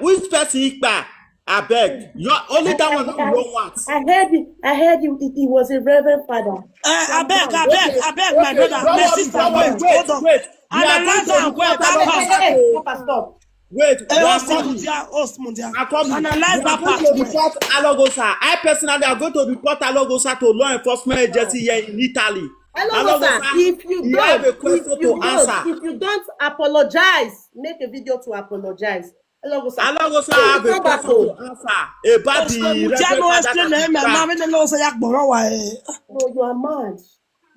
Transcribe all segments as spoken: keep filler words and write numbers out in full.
Which person Ikpa? Abeg, your only that one we don't want. I heard it. I heard it. It, it was a reverend father. Uh, abeg, abeg, abeg, my brother, my sister, wait, hold on. Analyze am well, that part. Wait, Osmundia, Osmundia. Analyze that part. Report Alogosa. I personally are going to report Alogosa to law enforcement agency here in Italy. Alogosa, if you don't, if you don't, if you don't apologize, make a video to apologize. Alogosa, Alogosa have a question to answer about the Osmundia no explain na him, my mama no say ya gboro wa eh. No, you are mad.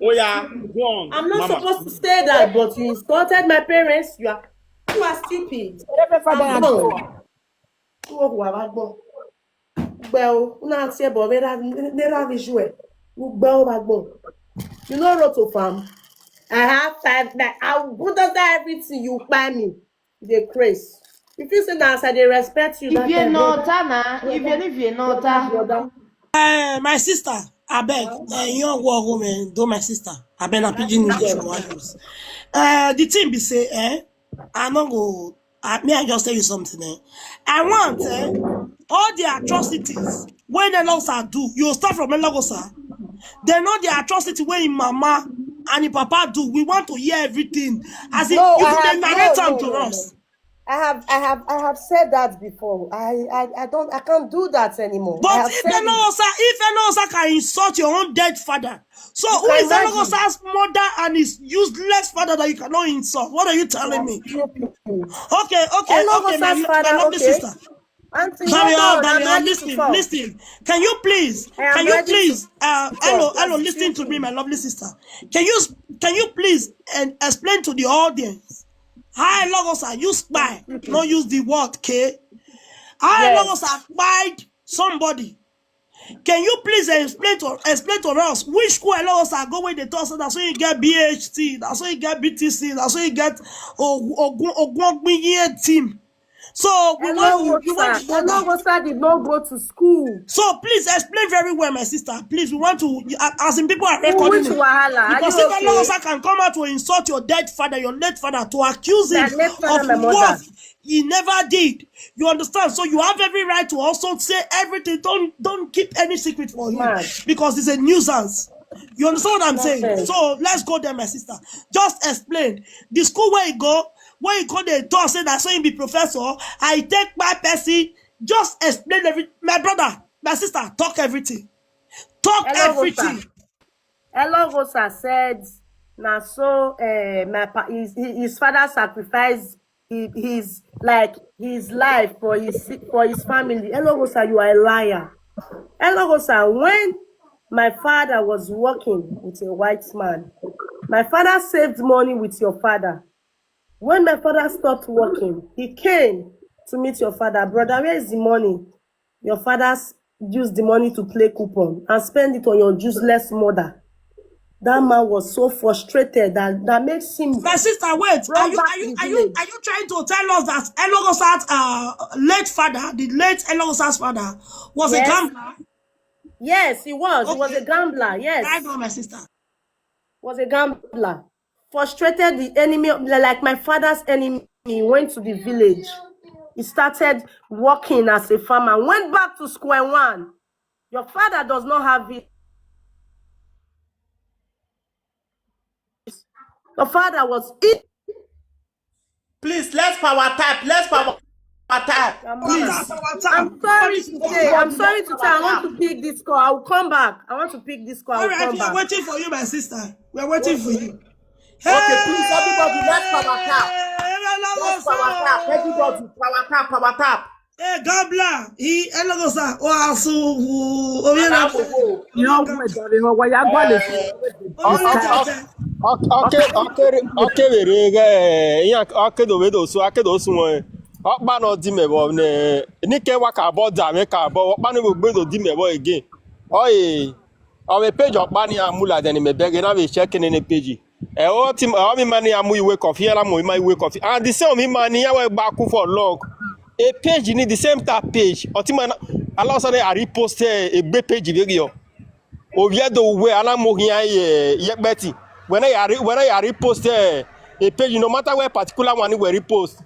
Oh yeah, go on. I'm not supposed to say that, but you insulted my parents. You are, you are stupid. Reverend Father, I'm done. Who are we? Gbẹ o, una ti ẹ bọ̀ nera visual. Gbẹ o, ma gbọ́. You know road to farm. I have five. Like, I bulldozer everything. You buy me. You dey craze. If you say na as I dey respect you, If you no ta na, if you if you no ta. Uh, my sister, abeg, uh, you walk home and do my sister. Abeg na pidgin English we wan use. Uh, the thing be say, eh, I no go. Uh, may I just tell you something? Eh? I want eh, all the atrocities when Alogosa do. You start from Alogosa. They know the atrocity where him mama and him papa do. We want to hear everything. As if No, you I could have- narrate no, am no, to no, us. I have, I have, I have said that before. I, I, I don't, I can't do that anymore. I But have if said it. Alogosa, if Alogosa can insult your own dead father, so who can is imagine. Alogosa's mother and his useless father that you cannot insult? What are you telling me? Okay, okay, okay, my, Alogosa's my father, lovely okay. Sister. Auntie, Sorry, hold oh, on, but I'm uh, ready to listen, talk. Listen. Can you please, I am can you ready to please, uh, talk. hello, Just hello, listen to listen. Me, my lovely sister. Can you, can you please and explain to the audience how Alogosa use spy, not use the word K? How Yes. Alogosa spied somebody? Can you please explain to explain to us which school Alogosa go when they talk so that's why you get B H T, that's why you get B T C, that's why you get Ogun Ogun team. So we want we want to know that. Alogosa did not go to school. So please explain very well, my sister. Please, we want to. As in, people are recording Which wahala? Are because you if okay? Alogosa can come out to insult your dead father, your late father, to accuse him My late father, of my mother. What he never did. You understand? So you have every right to also say everything. Don't don't keep any secret for him Man. Because it's a nuisance. You understand what I'm saying? Nonsense. So let's go there, my sister. Just explain the school where you go, where you go. They talk say that so you be professor. I take my person. Just explain every. My brother, my sister, talk everything. Talk Alogosa. Everything. Alogosa said, "Na so uh, my pa- his, his father sacrificed his, his like his life for his for his family." Alogosa, you are a liar. Alogosa, when my father was working with a white man, my father saved money with your father. When my father stopped working, he came to meet your father. "Brother, where is the money?" Your father s- used the money to play coupon and spend it on your useless mother. That man was so frustrated that that makes him. My sister, wait. Are you are you are you are you trying to tell us that Alogosa's uh, late father, the late Alogosa's father, was yes. a gambler? Yes, he was. Okay. He was a gambler. Yes. I know, my sister. Was a gambler. Frustrated the enemy, like my father's enemy, went to the village. He started working as a farmer, went back to square one. Your father does not have it. Your father was it. Please, let's power tap. Let's power tap. Please. I'm sorry to say, I'm sorry to say, I want to pick this call. I will come back. I want to pick this call. All right, we are waiting for you, my sister. We are waiting for you. Okay, please, everybody, let's power tap. Let's power tap. Everybody, power tap, power tap. Ee, gambler, he Alogosa, o asu, o mi na. Ihe ọgwụ edere ihe ọgwa ya gbalị. Ọkewere ihe ọkedobedo so akedo osu nwe ọkpa na ọdị mebọ n'ike wa ka abọ da me ka abọ ọkpa na ogbedo dị mebọ again. Oye, ọ me page ọkpa na ya mula dị n'ime bege na me check nene page. E o ti o mi mani amu iwe coffee ala mo ma iwe coffee. And the same mi mani ya we back for long. A page ni the same type page. O ti mana ala so na a repost e gbe page be yo. O ye do we ala mo hin aye ye beti. When I re when I repost a page, no matter where particular one we repost.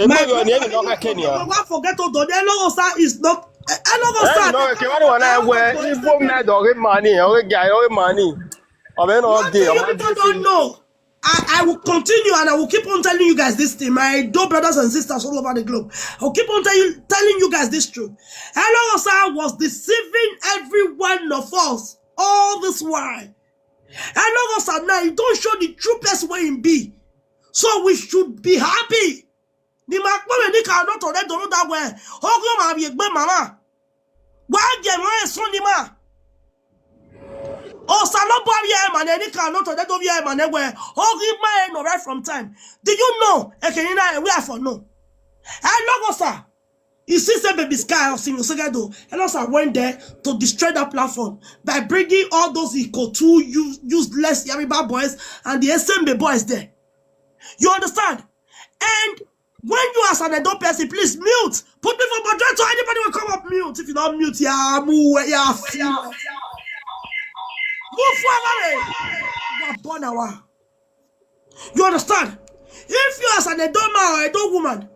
Ebo yo ni eni no ka Kenya. Wa forget to do. Elogosa is not. Elogosa. Eni no ke wani wana we. Ibo me do re mani, o ge ga, o re mani. Obe no de. People don't know. I, I will continue and I will keep on telling you guys this thing, my Edo brothers and sisters all over the globe. I'll keep on tell you, telling you guys this truth. Elogosa was deceiving every one of us all this while. Elogosa now, he don't show the true person where he be. So we should be happy. Ni ma kpɔ mɛ ni ka nɔ tɔ ɖe do nu da wɛ. Ogo ma bi egbe mama. Wa je mo e sun ni ma. Osa no bɔ ye ma ne ni ka nɔ tɔ ɖe do ye ma ne wɛ. Ogi ma e no right from time. Did you know? E ke ni na e we for no. Elogosa. You see, say Baby Sky or Senior Segedo, Elogosa went there to destroy that platform by bringing all those Iko two u- useless Yariba boys and the S M B boys there. You understand? And when you as an adult person, please mute. Put me for moderator. Anybody will come up mute. If you don't mute, yeah, move, yeah, feel. Move forward. Wa bona wa. You understand? If you as an adult man or adult woman,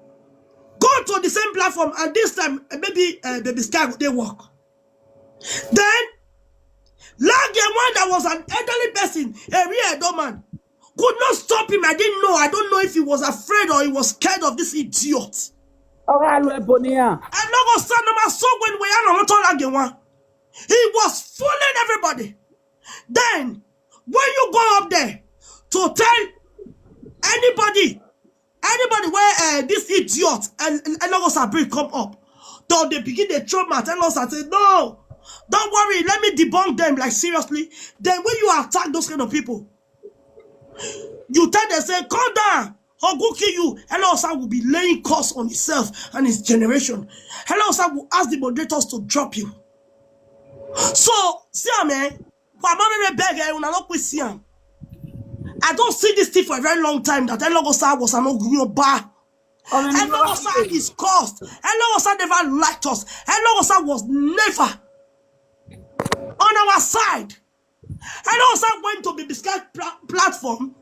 go to the same platform and this time eh, maybe uh, Baby Sky they work. Then, like the one that was an elderly person, a real adult man, could not stop him. I didn't know. I don't know if he was afraid or he was scared of this idiot. Ọ̀rọ̀ àlọ́ ẹ̀bọ ni à. And no go stand on my soul when we are not told again one. He was fooling everybody. Then, when you go up there to tell anybody, anybody where uh, this idiot and Elogosa bring come up, though they begin to throw mat, Elogosa say, no, don't worry, let me debunk them. Like seriously, then when you attack those kind of people, you tell them say, come down, or go kill you. Elogosa will be laying curse on himself and his generation. Elogosa will ask the moderators to drop you. So, see, man, for my baby beg, I will not see him. I don't see this thing for a very long time that Elogosa was an Ogunyoba. Elogosa is cursed. Elogosa never liked us. Elogosa was never on our side. Elogosa went to the Biscuit pla- platform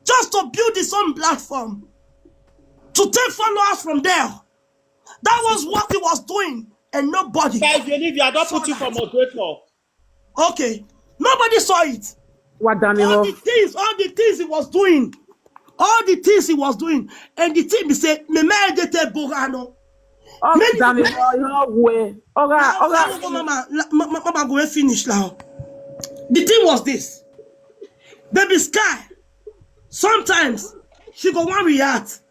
just to build his own platform to take followers from there. That was what he was doing, and nobody. Guys, Genevieve, I don't saw put you for that. Moderator. Okay, nobody saw it. Wà dá mi All lọ. The things, all the things he was doing, all the things he was doing, and the thing he said, me me de te borano. Ọ̀rọ̀ dá mi lọ. Ìran wo ẹ? Ọ̀rọ̀ ọ̀rọ̀ Ọ̀rọ̀ mama, la- ma- ma- mama go and finish now. The thing was this: Baby Sky, sometimes she go wan react,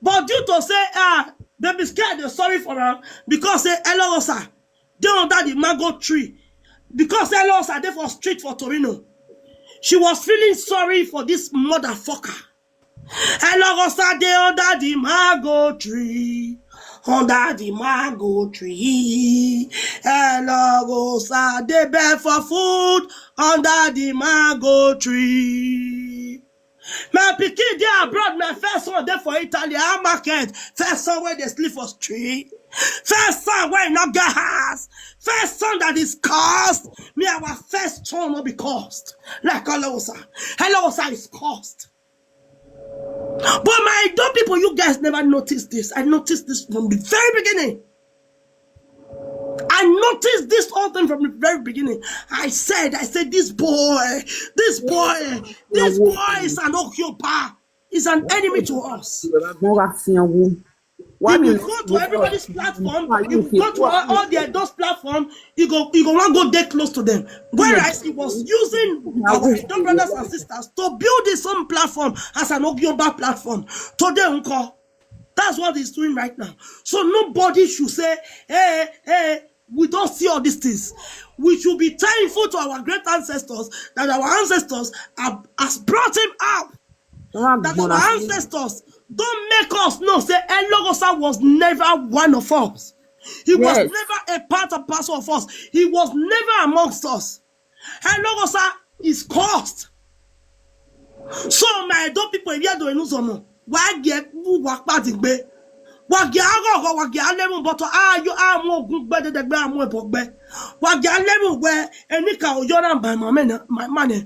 but due to say ah, Baby Sky dey sorry for her because say Elogosa dey under the mango tree, because Elogosa dey for street for Torino. She was feeling sorry for this motherfucker. Elogosa dey under the mango tree. Under the mango tree. Elogosa dey beg for food. Under the mango tree. My pikin dey abroad, my first one dey for Italy, our market. First son wey dey sleep for street. First son wey no get house. First son that is cursed. Me, our first son no be cursed. Like Elogosa. Elogosa is cursed. But my Edo people, you guys never noticed this. I noticed this from the very beginning. I noticed this whole thing from the very beginning. I said, I said, this boy, this boy, this boy is an Okiopa, is an enemy to us. Wọ́n wá fi hàn wò. He will go to everybody's platform. He will go to all, all their those platform. He go, he go one go dey close to them. Whereas he was using our Edo brothers and sisters to build his own platform as an Ogioba platform. Today, uncle, that's what he's doing right now. So nobody should say, hey, hey, we don't see all these things. We should be thankful to our great ancestors that our ancestors have, has brought him up. That our ancestors don't make us know say Elogosa was never one of us. He was Yes. Never a part and parcel of us. He was never amongst us. Elogosa is cursed. So my Edo people, if you do any zomo, why get who walk part in bay? Why get ago, why get a lemon bottle? Ah, you are more good better than Graham more book bay. Why get a lemon where any cow you're not by my men, my money.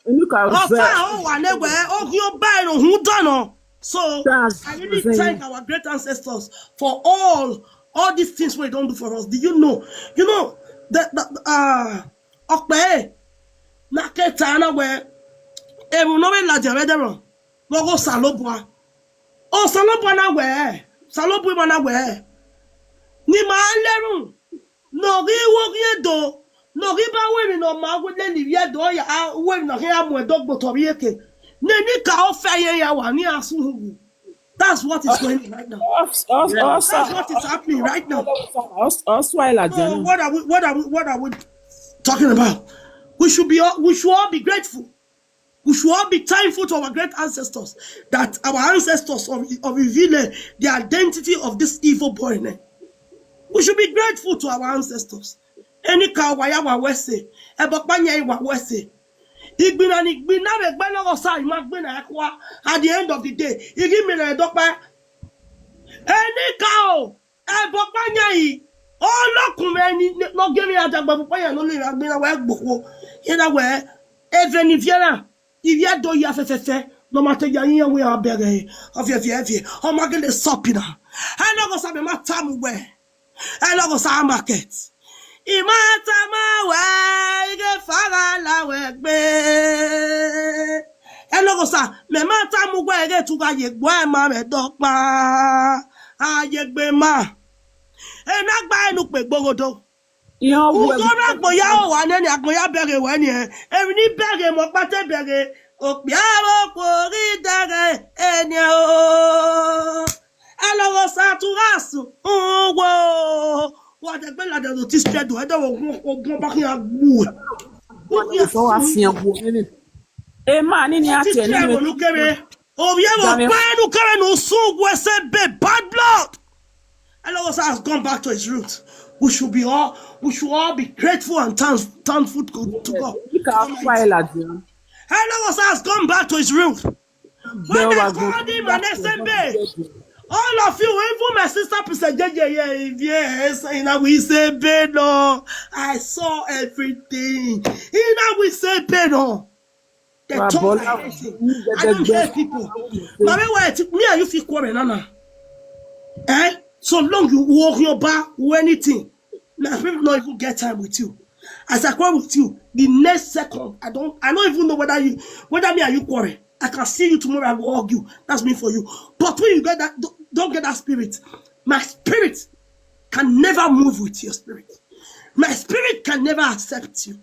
Inú kà ó Ọ̀fà fẹ́. Ó wà lẹ́wẹ̀ẹ́, ó kí ó bá ẹnu òun dànù. So I really thank our great ancestors for all all these things wey don do for us. Do you know? You know the the uh, Okpe na keta na we ebu no we la jere dero. Logo Salobua. O Salobua na we. Salobua na we. Ni ma lerun. No gi wo gi edo. No gi ba we mi no ma we le ni edo ya we no he amu edo gboto bi eke. Ne ni ka o fe ye ya wa ni asun hugu. That's what is going on right now. That's what is happening right now. So what are we what are we what are we talking about? We should be all, we should all be grateful. We should all be thankful to our great ancestors that our ancestors of, of Ivile, the identity of this evil boy. Ne? We should be grateful to our ancestors. Any ka wa ya wa wese, ebokpanya wa wese. Igbina ni igbina be gbe logo sa ima gbe na kwa. At the end of the day, igi mi na edopa. Any ka o ebokpanya yi. Olokun me ni no gemi adagba panya no le agbe na we gboko. Ye na we eveni viera. Ivie do ya fefefe. No mate ya yin we abere. Ofie fie fie. O ma gele sopina. Enogo sa be ma tamu we. Enogo sa market. Ima tama we ige fara la we gbe. Enogo sa me ma tamu we ige tuga ye gbo e ma me dopa. Aye gbe ma. Ena gba enu pe gbogodo. Ugora gboya o wa nene agboya bere we ni e. Emi ni bere mo pate bere. Opi aro ko ri dere eni o. Alogo sa tu rasu. Wo. Wa de gbe la de no ti spread o. E de wo wo wo ba ki agbu. Wo ki so wa fi agbu ni. E ma ni ni ati e ni. Wo lu kere. Obi e mo pa nu kere no su gwe se be bad blood. Elogosa has gone back to his roots. We should be all we should all be grateful and thank, thankful to, to God. Elogosa has gone back to his roots. When I called him and S M B, all of you, even my sister Pisa J J here, if yes, you know, we say, no, I saw everything. You know, we say, no. They talk like this. I don't hear people. Mama, why me and you feel quarrel, Nana? Eh? So long you walk your bar or anything. My people not even get time with you. As I quarrel with you, the next second, I don't I don't even know whether you whether me and you quarrel. I can see you tomorrow, I will hug you. That's me for you. But when you get that don't, don't get that spirit. My spirit can never move with your spirit. My spirit can never accept you.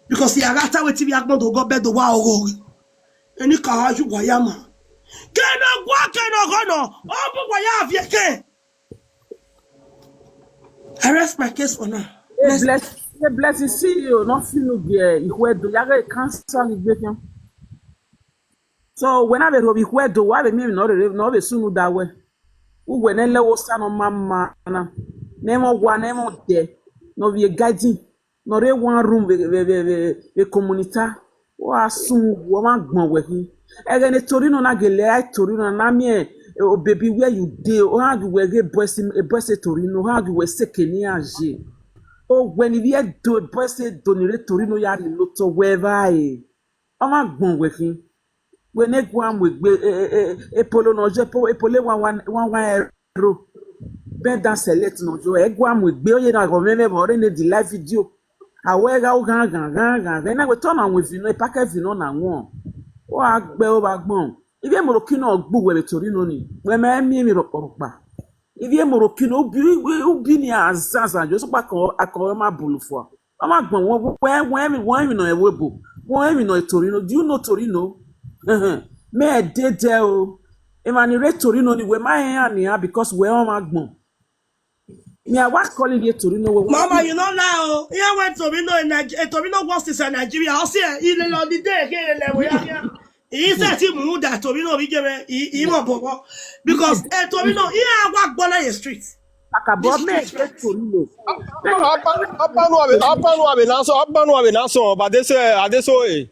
Because he arata wetin we agbon to go bed the wa oro. Any ka you wayama. Kena gwa kena gono. Obu waya avieke. I rest my case for now. Hey, bless, hey, blessing C E O, not feel no gear. If we do, yare cancel the breaking. So when I be hobi kwe do wa be mi no re no be sunu da we. U we ne le wo sa no mama na. Ne mo wa ne mo de. No be guiding. No re one room be be be be, be communita. Wa sun wo ma gbon we hin. Ege ne tori no na gele ai tori no na mi e o baby where you dey o ha gi we ge boys e boys e tori no ha gi we se ke ni aje. O we ni we do boys e do ni re tori no ya ri lo to we va e. Ọ ma gbọn wẹ khin. Wẹ ne guan mu egbe epolo nọ jọ epolo wan wan ero. Bẹn dan select nọ jọ ẹ guan mu egbe oye na gọ mẹmẹ bọ ọrẹ ne di live video. Awẹ gha o ghan ghan ghan ghan ghan na wẹ tọ na wọn evi nọ epakẹ evi nọ na wọn. Ọ a gbẹ ọ ba gbọn. Ibi emoro ki nọ gbu wẹ vbe tori nọ ni wẹ mẹ mi emi rọkpọrọkpa. Ibi emoro ki nọ ubi ubi ni azazan jọ sọkpa akọ akọ ma bulu fua. Ọ ma gbọn wọn wọn wọn wọn wọn wọn nọ ẹwọ ebo wọn wọn nọ Torino. Do you know Torino? Me ẹ dede o. Emma ni re Torino ni wẹ ma ẹ hàn nìyà because wẹ ọ ma gbọn. Mi àwa kọ́lé ní Torino wẹ. Mama, you know now. Here when Torino in Nigeria, Torino was is in Nigeria. I'll see ilé lọ ní dé èké ilé wẹ yá. He said he moved that Torino be given. He he won't bọ̀bọ̀ because Torino he àwa gbọ́ láyé street. Akabọ mẹ ẹ Torino. Abanu abe abanu abe naso abanu abe naso but this uh, adeso eh.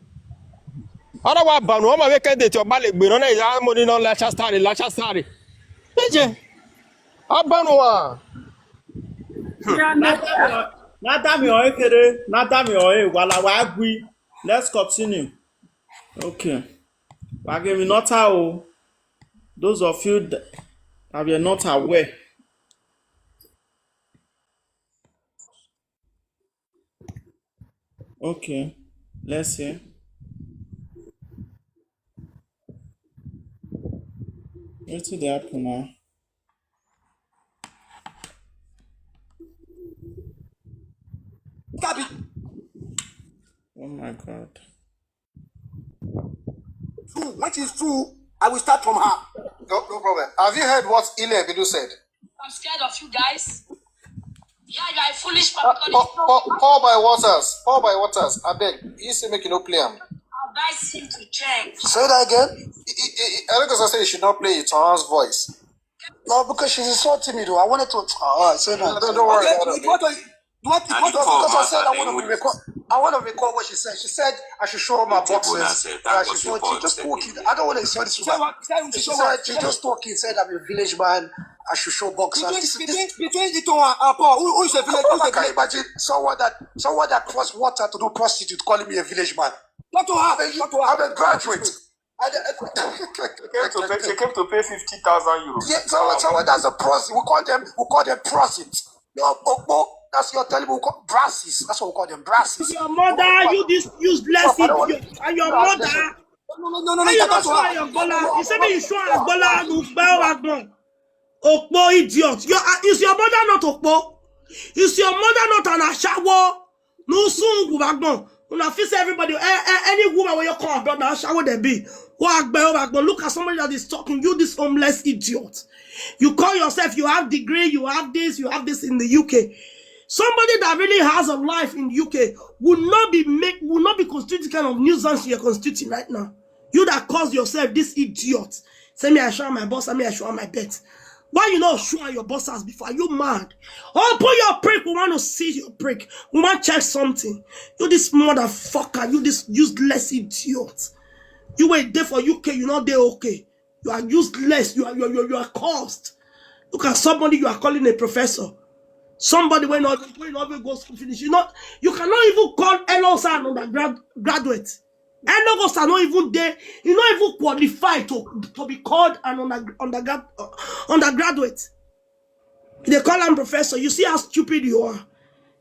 Ara wa banu ọmọ we kede ti ọba le gbe na ila mo ni na la cha stari la cha stari. Eje. Abanu wa. Natami o ekere, natami o e wala wa gwi. Let's continue. Okay. Wa ge mi nota o. Those of you that were not aware. Okay, let's see. Wetin dey happen now? Gabi. Oh my God. True. When she's true, I will start from her. No, no problem. Have you heard what Ile Ebidu said? I'm scared of you guys. Yeah, you are a foolish Uh, person. pour, pour, pour by waters. Pour by waters. I beg. You say make you no play am. Advise him to change. Say that again. I, I, I, I say you should not play it on her voice. No, because she's insulting me though. I wanted to. Oh, I said No, that. don't, don't worry Okay, about it it. was, what, what, I what, think because I Paul said I Master want to English. record. I want to record what she said. She said I should show her my It's a bonus, boxes. eh, And that she was told your she just point. took it. I don't want to insult this Say woman. what? Say what? She Say said what? She just took it. Said I'm a village man. I should show boxes. Between This, between this, between Ito and and Paul, who who is a village? Who is I a can village? Imagine someone that someone that cross water to do prostitute calling me a village man. Talk to her. I'm a, Talk to I'm her. a graduate. I, She came to pay, she came to pay fifty thousand euros. Yeah, so someone that's a prostitute, we call them, we call them prostitutes. No, Okpo, that's your terrible, we call brasses. That's what we call them, brasses. Your mother, you this useless Papa, don't idiot, and your mother. No, no, no, no, How no. You Talk not to show her. your gola. You say me you show a gola. No spell backbone. Okpo idiot. Your uh, is your mother not Okpo? Is your mother not an ashawo? No soon backbone. Una fit say everybody, eh, eh, any woman when you call abroad now, ashawo they be. Backbone, backbone. Look at somebody that is talking. You this homeless idiot. You call yourself, you have degree, you have this, you have this in the U K. Somebody that really has a life in U K will not be make will not be constituting kind of nuisance you're constituting right now. You that calls yourself this idiot. Say me I show my boss, I me I show my bet. Why you not show your boss as before? Are you mad? Open your prick. We want to see your prick. We want to check something. You this motherfucker. You this useless idiot. You were there for U K. You not there okay. You are useless. You are you are, you are, you are cursed. Look at somebody you are calling a professor. Somebody when not when not even go school finish. You not you cannot even call Elosa an undergrad graduate. Elosa not even there. You not even qualified to to be called an under, undergrad uh, undergraduate. They call him professor. You see how stupid you are.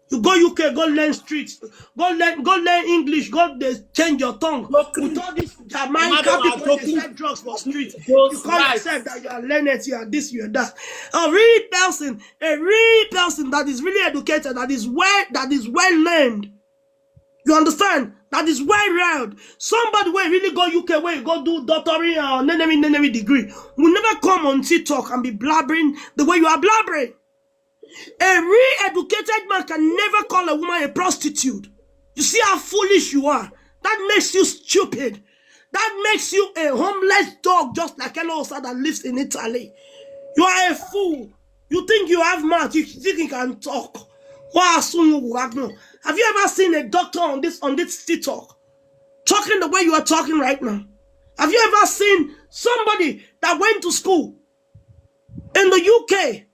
You go U K, go learn street, go learn, go learn English, go they change your tongue. With all these Jamaican people they sell drugs for street. You call yourself that you are learned, you are this, you are that. A real person, a real person that is really educated, that is well, that is well learned. You understand? That is well read. Somebody where really go U K where you go do doctorate or nenemi nenemi degree. Will never come on TikTok and be blabbering the way you are blabbering. A re-educated man can never call a woman a prostitute. You see how foolish you are. That makes you stupid. That makes you a homeless dog just like Elosa that lives in Italy. You are a fool. You think you have mouth. You think you can talk. Why are some of you have no? Have you ever seen a doctor on this on this TikTok talking the way you are talking right now? Have you ever seen somebody that went to school in the U K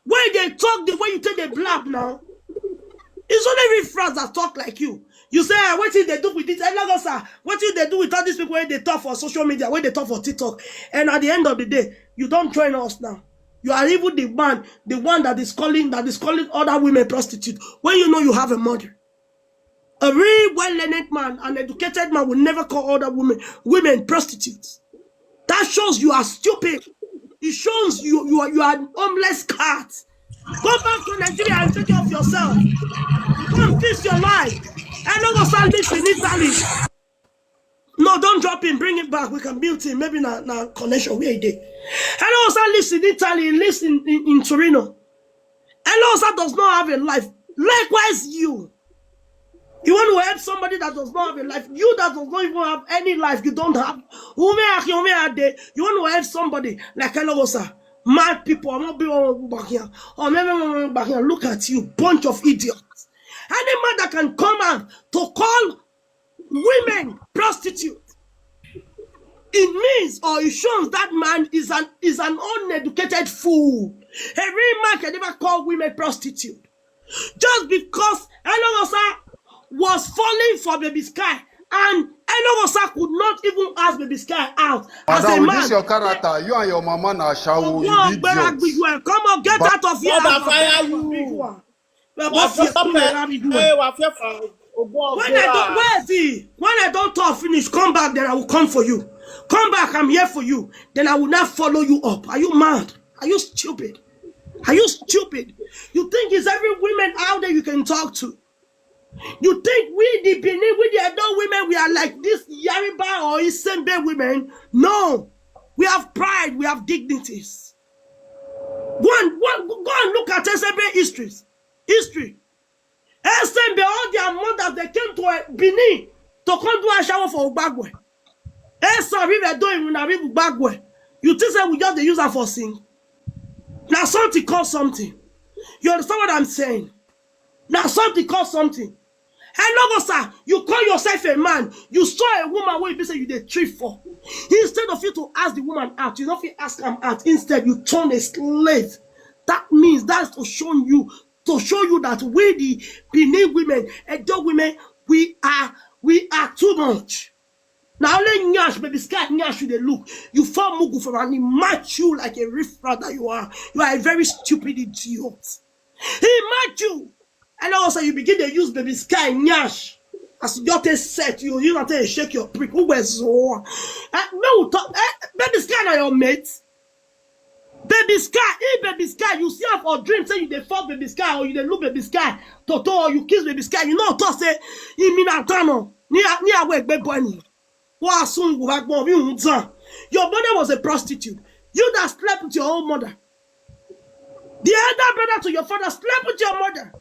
where they talk the way you take the blab now? It's only real France that talk like you. You say, ah, what did they do with this? And like us, ah, what did they do with all these people when they talk for social media, when they talk for TikTok? And at the end of the day, you don't join us now. You are even the man, the one that is calling that is calling other women prostitute. When you know you have a mother, a real well-learned man, an educated man will never call other women women prostitutes. That shows you are stupid. It shows you you are you are an homeless cat. Go back to Nigeria and take care of yourself. Go and fix your life. And don't go start this in Italy. No, don't drop him. Bring him back. We can build him. Maybe na na connection where he dey. And also listen Italy, listen in, in Torino. And also does not have a life. Likewise, you. You want to help somebody that does not have a life. You that does not even have any life. You don't have. Ume aki, ume ade. You want to help somebody like Elosa. Mad people. I'm not being back here. Or maybe back here. Look at you, bunch of idiots. Any man that can come out to call women prostitute, it means or it shows that man is an is an uneducated fool. A real man can never call women prostitute. Just because Elosa was falling for Baby Sky and Elogosa could not even ask Baby Sky out as a Madam, with man. This your character. You and your mama na ashawo. You Ogbon be Gbera idiot. Gbigwe. Come on, get Ba- out of here. Father, Out of fire here, you. big one. Baba Wàá fẹ́ Fiaku fẹ́ Gbera Gbigwe. ẹ wàá fẹ́ fà ogun When I don't, ọgbẹ́ra. Where is he? When I don't talk finish, come back. Then I will come for you. Come back. I'm here for you. Then I will not follow you up. Are you mad? Are you stupid? Are you stupid? You think it's every woman out there you can talk to? You think we the Benin, we the adult women, we are like this Yariba or Isembe women? No. We have pride. We have dignities. Go and, go and, go and look at Esembe histories. History. Esembe, all their mothers, they came to uh, Benin to come do ashawo for Ugbagwe. Esa Rive do in Rive Ugbagwe. You think say we just dey use am for sing? Now something cause something. You understand what I'm saying? Now something cause something. Hello, sir. You call yourself a man. You saw a woman where you say you dey trip for. Instead of you to ask the woman out, you don't feel ask am out. Instead, you turn a slave. That means that's to show you to show you that we the Benin women, Edo women, we are we are too much. Now only nyash, Baby Sky nyash you dey look. You form mugu for an immature like a riffraff that you are. You are a very stupid idiot. Immature. And also you begin to use Baby Sky nyash. As you just take set, you you not take shake your prick. Who was so? Eh, no, talk, eh, Baby Sky na your mate. Baby Sky, if Baby Sky, you see am for dream say you dey fuck Baby Sky or you dey look Baby Sky, toto or you kiss Baby Sky, you know talk say he mean atano. Ni a- ni awe egbe boy ni. Wa sun wu ba gbon bi un tan. Your mother was a prostitute. You that slept with your own mother. The elder brother to your father slept with your mother.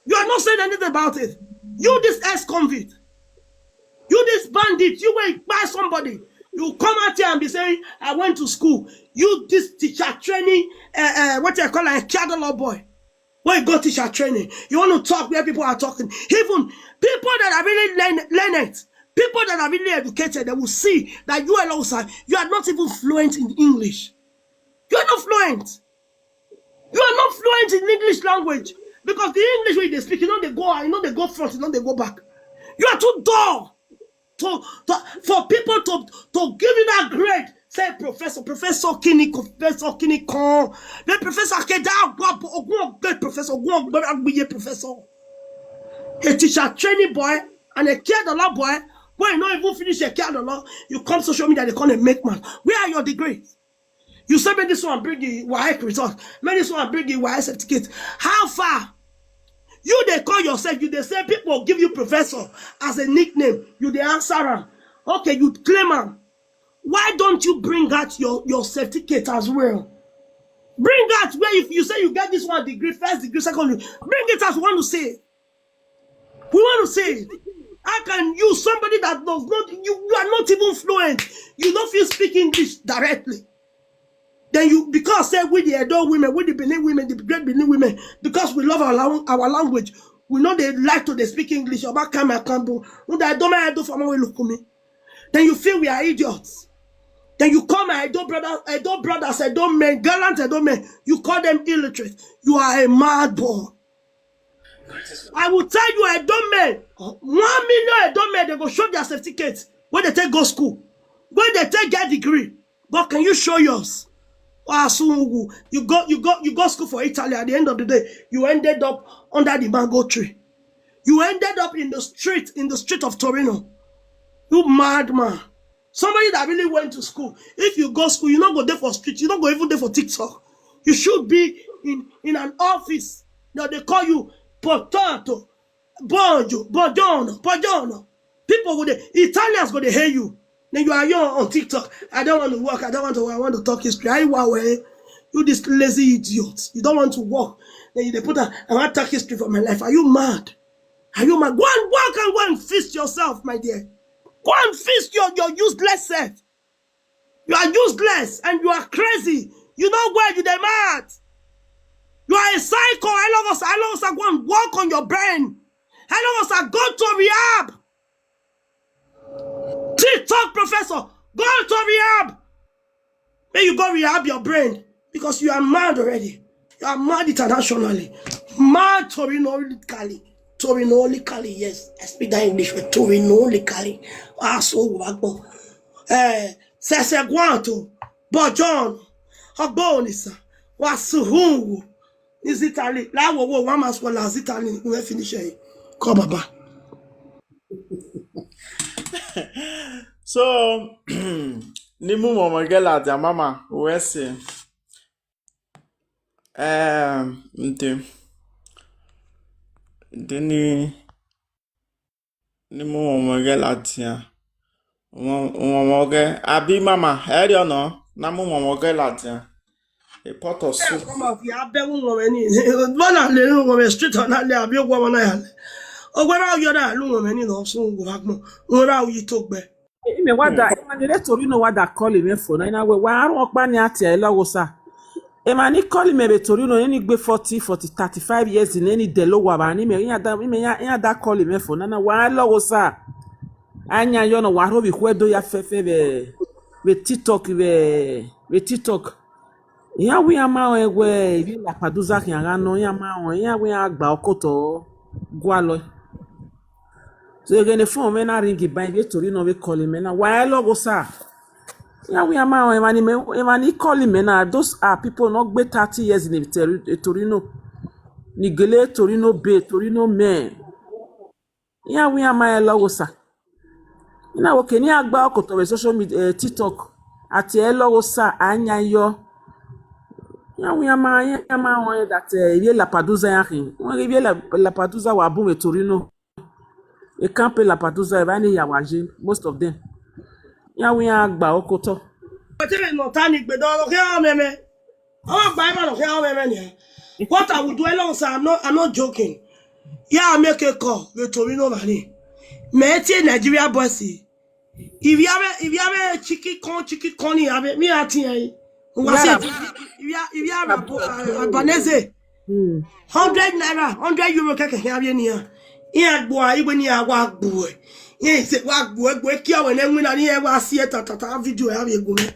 You are not saying anything about it. You this ex-convict. You this bandit. You will buy somebody. You come out here and be saying, "I went to school." You this teacher training, uh, uh, what you call a Kiadolo boy. When you go teacher training, you want to talk where people are talking. Even people that are really learn, learned, people that are really educated, they will see that you alone, sir, you are not even fluent in English. You are not fluent. You are not fluent in English language because the English way they speak, you know they go, you know they go front, you know they go back. You are too dull to, to for people to to give you that grade. Say professor, professor Kini, professor Kini Kon, the professor Keda, Ogun Ogbe, professor Ogun Ogbe, Agbiye professor. A teacher training boy and a care the law boy. When you not even finish a care the law, you come social media, they call a make man. Where are your degrees? You say, "Make this one bring the WAEC result. Make this one bring the WAEC certificate." How far? You they call yourself, you they say people give you professor as a nickname. You they answer am. Okay, you claim am. Why don't you bring out your, your certificate as well? Bring out where if you say you get this one degree, first degree, second degree, bring it as we want to say. We want to say, how can you, somebody that does not, you, you are not even fluent, you don't feel speak English directly. Then you, because say we the Edo women, we the Benin women, the great Benin women, because we love our, lang- our language, we know they like to they speak English. Oba Kama Kambu, who that don't mind do for my look me. Then you feel we are idiots. Then you call my Edo brother, Edo brothers, Edo men, gallant Edo men. You call them illiterate. You are a mad boy. I will tell you, Edo men, one million Edo men, they go show their certificate when they take go school, when they take get degree. But can you show yours? Asungu, you go, you go, you go school for Italy. At the end of the day, you ended up under the mango tree. You ended up in the street, in the street of Torino. You madman. Somebody that really went to school. If you go school, you not go there for street. You not go even there for TikTok. You should be in, in an office. Now they call you potato, bonjo, bonjono, bonjono. People go there. Italians go they hear you. Then you are here on TikTok. "I don't want to work. I don't want to work. I want to talk history." I wow, eh? You this lazy idiot. You don't want to work. Then you they put a, "I want to talk history for my life." Are you mad? Are you mad? Go and work and go and fix yourself, my dear. Go and fix your, your useless self. You are useless and you are crazy. You know where you dey mad. You are a psycho. Elogosa, Elogosa, go and work on your brain. Elogosa, go to rehab. TikTok professor, go to rehab. May you go rehab your brain because you are mad already. You are mad internationally. Mad Torino locally. Torino locally, yes. I speak that English with Torino locally. Aso wagbo. Eh, Sese Guanto, Bojon, Ogbonisa, Wasuhungu. Is Italy. La wo wo one mass for Las Italy. We finish it. Come, Baba. So, ni mu mama gela dia mama, we say. Um, nti, nti ni, ni mu mama gela dia. Mo, mo, mo ge, abi mama, eri ono, na mu mama gela dia. A pot of soup. Come off, ya be wo mo ni. Bona le wo mo street na le abi wo mo na ya le. Ogwe na yo na lu mo ni no so wo ba mo. Wo na yi to gbe. Ime wada, ema ni le Torino wada call me for na ina we wa aru okpa ni ati e logo sa. Ema ni call me be Torino ni gbe forty, forty, thirty-five years ni ni de lo wa ba ni me ya da, ime ya, ya da call me for na na wa logo sa. Anya yo no wa ro bi kwe do ya fefe be, be TikTok be, be TikTok. Ya wi ama we we bi la paduza ki ara no ya ma o, ya wi agba okoto gwa lo. So again, the phone me na ring by the Torino we call me na. Wa logo sa. Ya wi ama o, emani me, emani call me na. Those are people not gbe thirty years in the Tor-, eh, Torino. Nigele Torino be, Torino me. Ya wi ama e logo sa. Ina wo ke ni agba okoto we social media, eh, TikTok. Ati e logo sa anya yo. Ya wi ama, ya ama o that, eh, ye la paduza ya hin. Won ye la, la paduza wa bu we Torino. E can't pay la paduza, e ba ni ya wa je, most of them. Ya wi agba okoto. But even no tani gbe do lo ke o meme. Oh, Bible lo ke o meme ni. What I would do alone, sir, I'm not, I'm not joking. Yeah, I make a call. We Torino money. Me tie Nigeria boss. If you have a, if you have a chicken con, chicken con, you have a, me at here. Wa se, if you have, if you have a, a, a Banese, Hmm. hundred naira, hundred euro keke ya bi ni ya. Iya gbo a, igbe ni ya wa gbo e. Iya se wa gbo e, gbo e ki awe ne nwi na ni e wa si e ta, ta, ta, video ya bi ego me.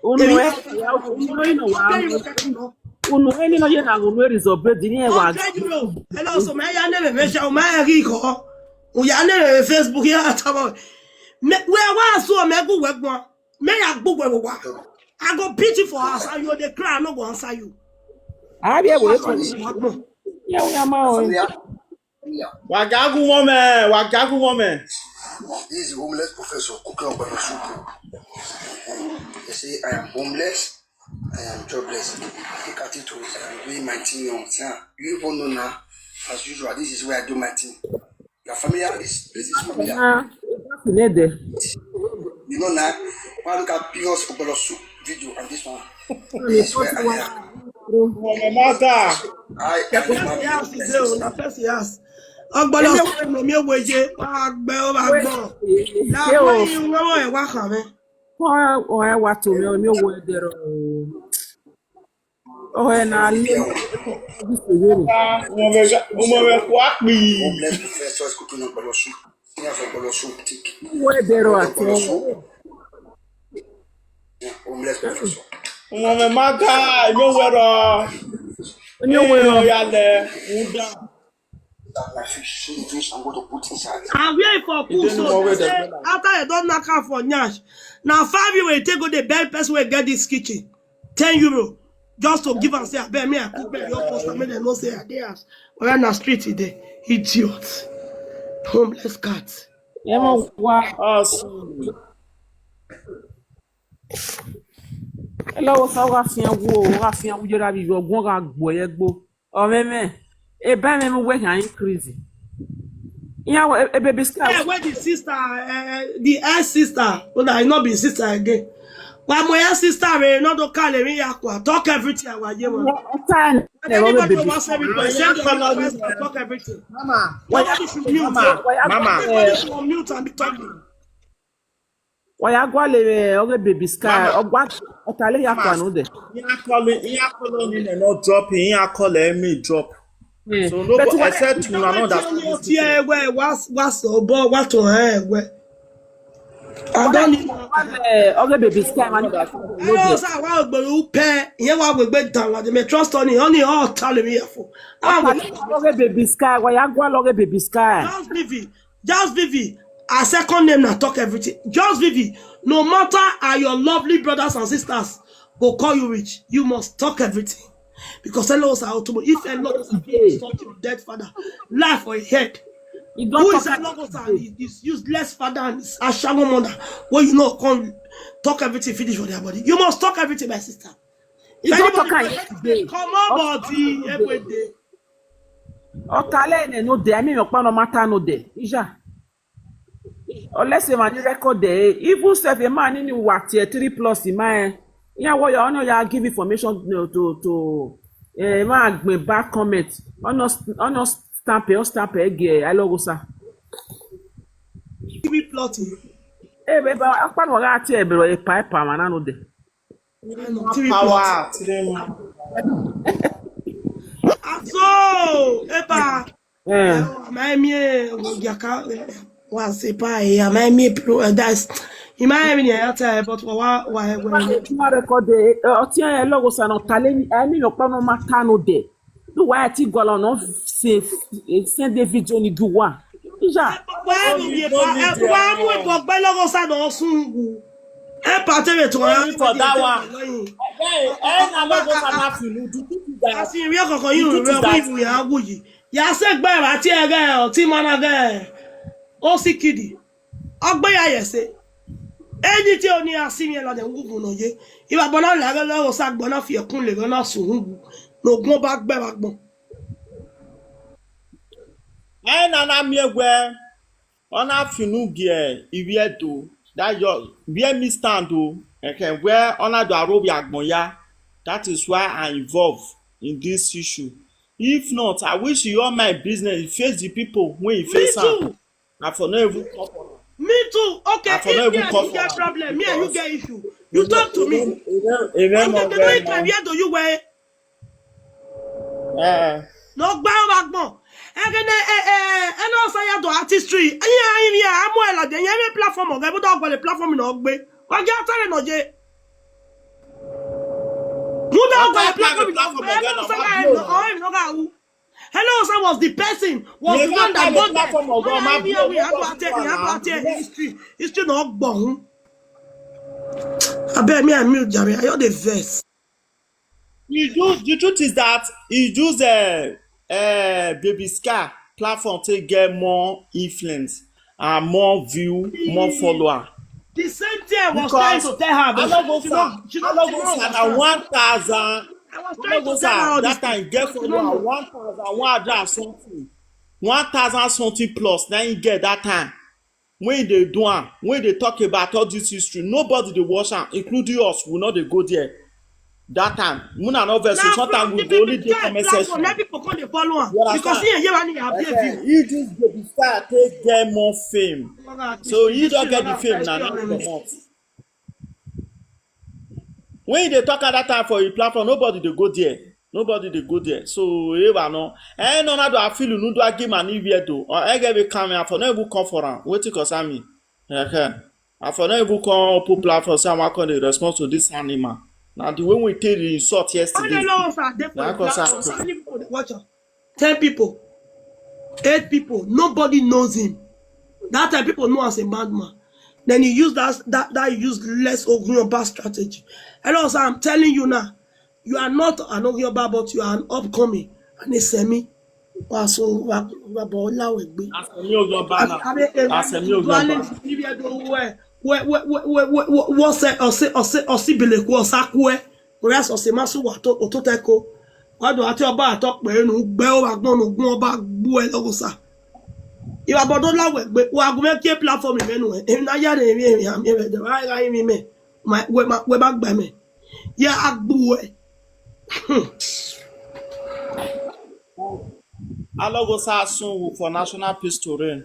Unu Ebi e, ya, unu e no wa, hundred euro keke no. Unu e ni no ye na unu e result be di ni e wa. Hundred euro. Hello, so me ya ne me, me sha, o me ya ki ko. O ya ne me Facebook ya ta ba. Me, we wa so me gu we gbon. Me ya gbo we wa. I go beat you for house and you dey cry, I no go answer you. Abi e wo ko. Wa gbon. Ya, ya ma o. Wagagu woman, wagagu woman. This is homeless professor cooking up a soup. They say I am homeless, I am jobless. Look at it, oh, I am doing my thing on. Yeah. You even know now, as usual, this is where I do my thing. Your family is, this is familiar. Ah, that's in there. You know now, why look at Pius Obolosu video and this one? This is where I am. Woman matter. I, I, Yes, yes, yes, yes. Ogbolo so no mi owo je, wa gbe o, wa gbon. Na Ṣé o? Wo yin won won e wa kan mi. Wọ́n wọ́n ẹ wá tòmí ọ ní owó ẹ̀dẹ̀rọ̀ o. Ọ ẹ na lé. Woman, woman, what me? Homeless professor is cooking up Obolosu. Yeah, for Obolosu, take. Owó ẹ̀dẹ̀rọ̀ àti Obolosu. Yeah, homeless professor. Woman matter, no wero. Ní owó ẹ̀rọ. Oya le, uda. That my fish, see the fish I'm going to put inside. And where e for cook so? They say after they don knack am for nyash, na five euro e take go dey beg person wey get this kitchen. Ten euro. Just to give am say, "Abeg, me I cook, beg your post, make dem know say I dey house." Whether na street e dey. Idiot. Homeless cat. Ẹ mọ̀ wá. Awesome. Ẹ lọ́wọ́ sá wá fi hàn wò, wá fi hàn wò, yóò rà bí yọ̀gbọ́n rà gbọ̀ yẹ gbó. Or meme, e ba me mu we can increase. Yeah, a baby sky. Yeah, where the sister, uh, the ex sister, well, I not be sister again. Why my ex sister, we not do call me yakwa. Talk everything I want you. Time. Anybody wants to be present, talk everything. Mama, why you should mute? Mama, mama. Everybody should mute and be talking. Waya gwale, eh, oge baby sky. Mama. Ogwa otale ya kwanu de. Ihe akọlụ, ihe akọlụ onye na no drop, ihe akọlụ eme drop. Eh. So no go accept you na no that. Tie we was was obo wa to he we. I don't need. Eh, okay, baby sky man. Hello, sir. Wa gboro pe. Iye wa gbegbe dan la de me trust on. Oni o ta le mi ya fo. Ah, Okay, baby sky. Why you go, okay, baby sky? just Vivi. Just Vivi. Her second name na talk everything. Just Vivi. No matter how your lovely brothers and sisters go call you rich, you must talk everything. Because hello, sir, Otobo, if hello, sir, is not your dead father, lie for your head. You Who don't is talk. hello, sir? Is useless father and is ashawo mother. When you know, come talk everything, finish for their body. You must talk everything, my sister. You don't talk Anybody am go today. Come on, body, every day. Otale ne no dey. I mean, your no matter no dey. Ija. Unless a man record there, even self a man in what here three plus in my. Yeah, what you know, you give information to to to. Eh, man, me back comment. On us, on us stamp it, on stamp it again. I love sir. Give me plotting. Eh, but I can't work out here, but a pipe, man, I know the. Three plotting. Power. Three. Ah, so, Epa. Eh. Am I me? Yaka. Was Epa? Am I me? Pro. That's. Am I me? But why? Why? Why you record the? Uh, Otiya logo sa no talent. I mean, your no matter no dey. No why I think go on no say send the video ni do one. Ija. Why we be pa? Why we be pa? Gbẹ́lọ́gọ́ sá lọ sùn wù. Ẹ pa tẹ́lẹ̀ tó wá. Only for that one. Hey, hey, na no go sana finu. The truth is that Asi ìwé ọkọ̀ọ̀kan yìí The rẹ̀ truth is wí that ìwé àwọ̀ yìí. Yà á sẹ́ gbẹ́ ẹ̀ àti ẹ̀gẹ́ ẹ̀ ọ̀tí mọ́nà gẹ́ ẹ̀. Ó sì kìdì. Ọgbẹ́ yà yẹ̀ sẹ́. Ẹni tí o ní asi mi ẹ̀ lọ́dẹ̀ ń gúngùn náà yé. Ìwà bọ́lá ńlá rẹ̀ lọ́wọ́ sá gbọ́ná fi ẹ̀kún lè rán náà sùn hùn. Lògùn ọba gbẹ́ wa gbọ́n. Eh, na na mi egwe. Ona finu gie iwiedo. That your where me stand o. Okay, where ona do arobi agbonya. That is why I involve in this issue. If not, I wish you all my business. You face the people when you Me face am. too. I for no even come for. Me too. Okay, I for no if me even and come you get for. Problem, me and you get issue. You talk to me. Amen. Amen. Okay, the way time, where do you wear? Eh. No gba wa gbon. Ege ne eh eh eh no say ya do artistry. Ayi ayi ya amu e la de ya me platform o, ga bu do gba le platform no gbe. Wa ja tare no je. Mu do gba le platform no gbe. Hello sir, I no ga wu. Hello sir was the person, was the one that got that. Platform of God, my brother. History, history no gbon. Abeg, me and mute, Jerry. I hear the verse. You do, the truth is that you use a, a baby scar platform to get more influence and more view, more follower. The same thing I was trying to tell her, but she not, she not, she not Alagosa na understand. One thousand. I was trying to tell her all this That time thing. Get She follower not know. One thousand one hundred and something. One thousand something plus. Now you get that time. When they do am, when they talk about all this history, nobody they watch am, including us. We not they go there. That time, Muna no verse. Now, Sometimes from we the go only baby dey girl comment platform, section. let people come dey follow am. You understand? Because here, here, I need a Eh, view. He just go be start take get more fame. So he don't get the fame now. Now he comot. When they talk at that time for a platform, nobody they go there. Nobody they go there. So ever no. Eh, no, no, do I feel no do I give money where do? Or I get a camera for no even come for am. What you concern me? Eh, eh. I for no even come open platform. Say I come the response to this animal. Now the way we take the insult yesterday. Hundred dollars are there for Na the cause platform. I- How many people dey watch am? Ten people. Eight people. Nobody knows him. That time people know as a madman. Then he used that that that useless Ogunyoba strategy. Hello, sir, I'm telling you now, you are not an Ogunyoba, but you are an upcoming and a semi. Wa so wa wa bo la we gbe. Asemi Ogunyoba now. Asemi Wale Ogunyoba. Nigeria do we we we we we we we we se ose ose ose bele ku osa ku e. Whereas ose masu wa to oto te ko. Wa do ati oba ato pe nu gbe o wa gbon nu gun oba gbu e logo sa. Iwa bodo la we gbe wa gun me ke platform me nu e. E na ya re mi e mi e de wa ga mi me. Ma we ma we ba gbe me. Ya agbu e. Alogo sa sun for national peace to reign.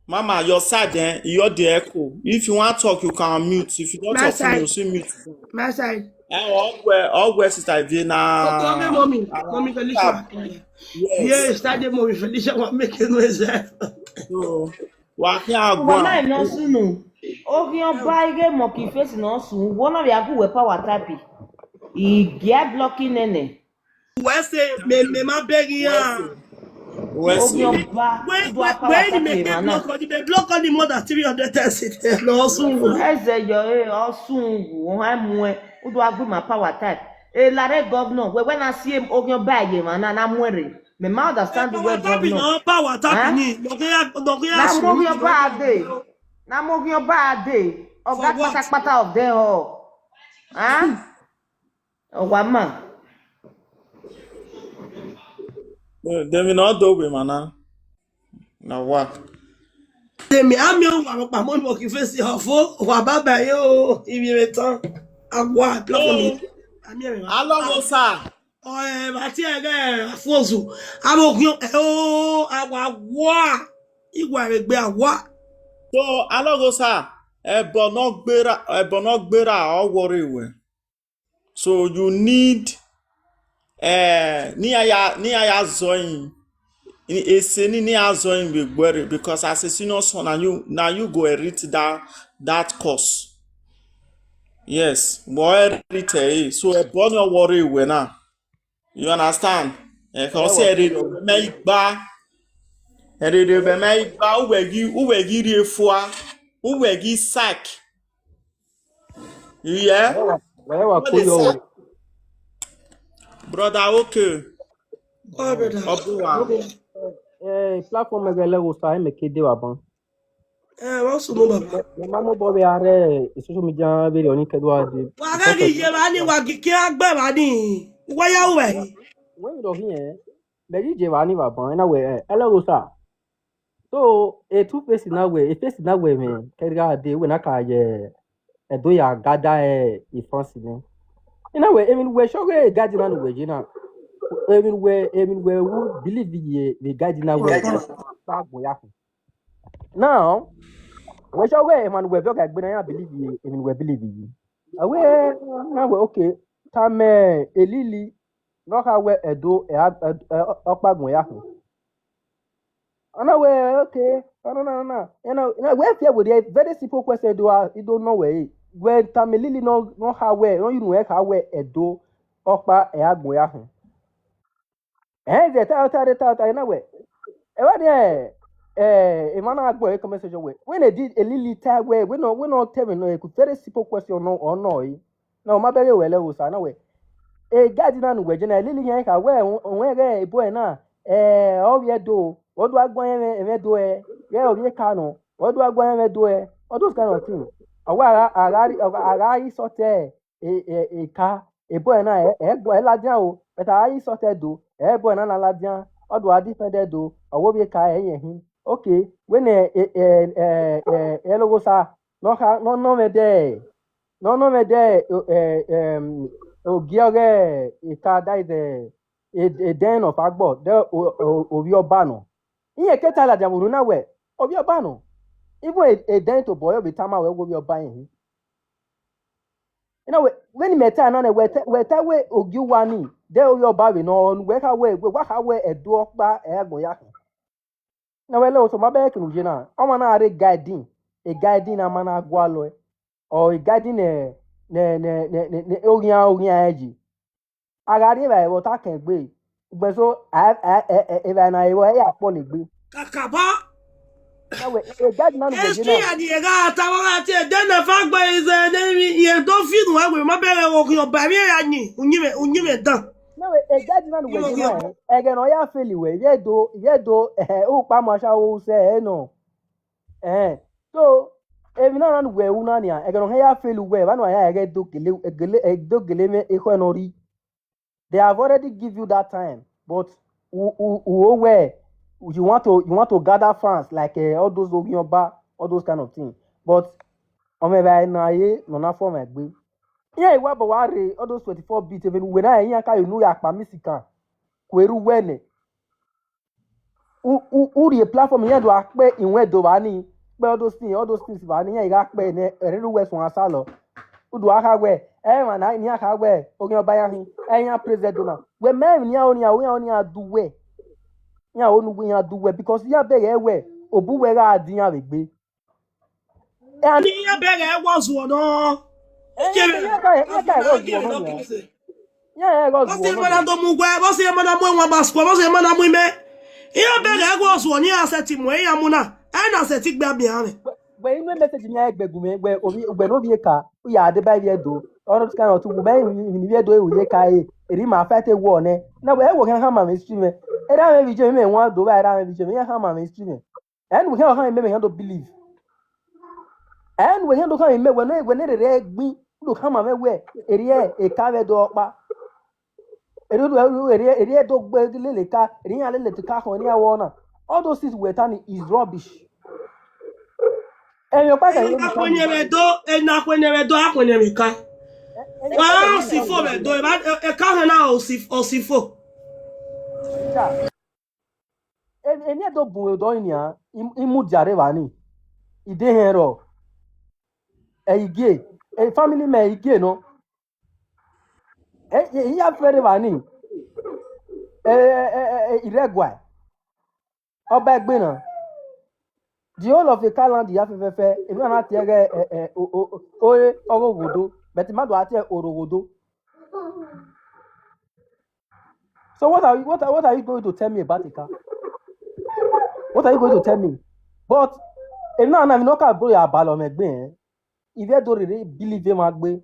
Mama, your side, eh? You're the echo. If you want talk, you can mute. If you don't My talk, side. You see mute. My side. Eh, Ogwe, Ogwe, sister Ivy, na. Okay, mommy, mommy Felicia. Yes. Yes, that day mommy Felicia was making noise. So, Wa kia Uwa na gwa. ino sunu. Ogion ba ige monkey face no sun. One of ya gu we power type. I get blocking nene. Wee sị me me ma beg ya. Wee sị. Ogion ba Wee do wee power wee ni me type get mana. Block on the block on the more than three hundred thousand. No so. Eze yo e osun gu o ha mu e. Udo agbi ma power type. E lare governor we we na si em ogion ba ye mana na muere. Me ma understand the Power word tapping governor. No power tapping Huh? Ni. No ke ya no ke ya Na su. mogion ba de. Na mogion ba de. Oga For what? Patapata of them all. Huh? Owa ma. They will not do we mana. Na wa. Tèmi àmì ọ̀hún àwọn pàmò ní mo kì í fèsì ọ̀fọ́ wà bàbá yóò ibi rẹ̀ tán. Àwa àbíọ́fọ́ mi. Àmì ẹ̀rẹ̀ wá. Alogo sir. Ọ̀rẹ́ àti ẹ̀rẹ́ àfọ́sù. Àwọn òkè ẹ̀ ó àwa wá. Ìwà rẹ̀ gbé àwa. So Alogo sir. Ebo no gbera, ebo no gbera or worry we. So you need eh ni aya ni aya zoin. Ni ese ni ni azoin we gbere because as a senior son na you na you go reach that that course. Yes, but reach eh so ebo no worry we na. You understand? Eh, cause Ewa. Ere me igba. Ere me igba uwe gi uwe gi ri efua. Uwe gi sack. You hear? Wherever, wherever What they Koyo, say? Brother, okay. Wá brother. Obuwa. eh, platform mega level sa me kede wa ban. Ẹ wọ́n sùn mọ́ bàbá. Me ma mo bo be are social media video ni kedo ade. Wà á rẹ́ kí iye wa ní wà kí kí á gbẹ̀ wá ní. Wáyà wẹ̀. When we do here, be ji je wa ni wa ban na we eh, level sa. So, e two face na we, e face na we me, kede ade we na ka ye, e do ya gada e, e fancy ne. Ina we, emi we show we gadi na we jina. Emi we, emi we who believe ye, we gadi na we. Ba go ya. Now, we show we man we vyo ga gbe na ya believe ye, emi we believe ye. Awe, na we okay. Tame elili no ha we edo e ag- ed- e- okpa gun ya. Ana we okay. Ana na na na. You know, you know we fear with a very simple question do I you don't know we. When tame elili no no ha we, no you know ha we edo okpa e agun ya. Eh, they tell tell tell tell na we. E wa de eh e man na agbo e comment section we. When they did elili tell we, we no we no tell me no a very simple question no or no. Eh. Na o ma bere we level sa na we. E gadi na nu we je na elili yen ka we we re e boy na. Eh, o ye do. O do agbo yen e do e. Ye o ye ka no. O do agbo yen e do e. All those kind of things. Awa ara ara ara so te e e e ka e boy na e e gbo e la dia o. But ara so te do. E boy na na la dia. O do a defend do. Owo bi ka e yen hin. Okay. When e e e e e logo sa. No ka no no me de. No no me de eh em o gioge e ka dai de e e den of agbo de o o o bi oba no. Iye ke ta la dia buru na we. O bi oba no. Even e e den to boy o bi tama we go bi oba yin. You know we when me ta na ne we ta we ta we ogi wa ni. De o bi oba we no we ka we we wa ka we e do pa e agun ya. Na we le o so ma be kinu je na. O ma na re guiding. E guiding na ma na gwa lo e. O e guiding ne ne ne ne ne ne o yan o yan e ji. Agari ba e wo ta ken gbe. Gbe so a a e e e ba na e wo e ya po le gbe. Kàkàbá. Na we e guiding na nu we je History na. and the ga ta wa ti e den na fa gbe is a name ye do fi nu wa gbe ma bere wo ki o ba mi ya ni. Unyi me unyi me dan. Na we e guiding na nu we je na. E ge no ya feel we. Ye do ye do eh o pa ma sha o se e no. Eh. So e mi na na nu we u na ni a. E ge no ya feel we. Ba no ya e ge do gele e gele e do gele me e ko no ri. They have already give you that time, but who who who where you want to you want to gather fans like uh, all those Ogioba, all those kind of things. But on me by na ye no na for my gbe. Yeah, what but worry all those twenty-four bit even when I hear you know ya pa misikan. Kweru wene. U u u the platform here do akpe inwe do bani. Pe all those things, all those things bani ya ga pe ne ere ru we sun asalo. Udu aka we. Eh man, I ni aka we. Ogioba ya hin. Eh ya president do na. We me ni a oni a oni a do we. Ya onu we ya do we because ya be ye we. Obu wega adinya vegbe. And Ni ya bere egwo zuo no. Eh, yeah, yeah, yeah, yeah, yeah, yeah, yeah, yeah, yeah. Yeah, yeah, yeah, Bose mana do mu gwe, bose mana mu nwa basko, bose mana mu ime. Ya bere egwo zuo ni aseti mu ya mu na. E na aseti gbe abi ame. But you know message ni egbe gume, we obi, we no bi ka. Ya de ba ye do. All those kind of things. Be ni ye do e ye ka e. Eri ma fight e wo ne. Na we wo kan ha ma me stream. E da me bi je me wa do ba da me bi je me ha ma me stream. And we can ha me me don't believe. And we can do kan me we no we no re gbi. Do kan ma me we. Eri e e ka we do pa. Eri do eri eri do gbe lele ka. Eri ya lele ka ho ni awona. All those things we turn is rubbish. And your pa Ena kwenye redo, ena kwenye redo, akwenye mika. Wa osifo redo, e ba e ka na osif osifo. Eni edo bu edo inia imu diare vani. Ide hero. E ige. E family me ige no. E e ya fere vani. E e e iregwa. Oba egbe na. The whole of the car land ya fefefe. Emi na tie ge e e o o o e ogogodo. But ma do atie orogodo. So what are you what are, what are you going to tell me about the car? What are you going to tell me? But emi na na mi no ka bro ya balo me gbe. If you don't really believe him agbe.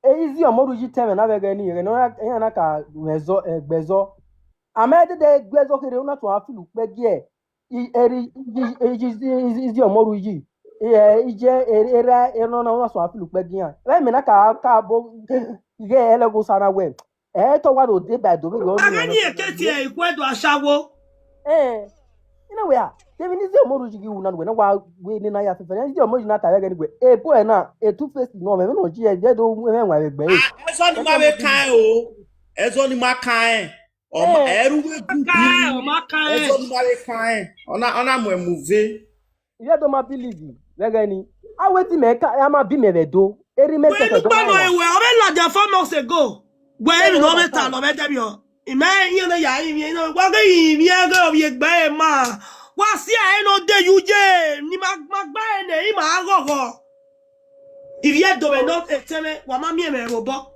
E izi omoru ji teme na vege ni yege no ya na ka mezo egbezo. Ame de de egbezo kere una to afilu pe gi e. I eri izi omoru ji. E ije era eno na una so afilu pe gi ya. Re me na ka ka bo ge ele go sana we. E to wa do de ba do be lo. Agani eketi e ikwedo ashawo. Eh. You know where? David is your moru jigi una we na wa we ni na ya fe fe. Is your moru na ta we gani we. E bo e na e two face no me no ji e je do me wa we gbe. Ezo ni ma we kan o. Ezo ni ma kan. O ma eru we gu Kai, o ma kai. Ezo ni ma we kan. Ona ona mo move. Ile do ma believe we gani. A we ti me ka ya ma bi me we do. Eri me se When ke do. Gbano ewe, o be la ja four months ago. Gbe emi no be ta lo be de bi o. Ime yin na ya yin yin na wa ge yin mi e ge o ye gbe e ma. Wa si a e no de yu je. Ni ma ma gba e ne i ma go go. If ye do me not e teme wa ma mi e me robo.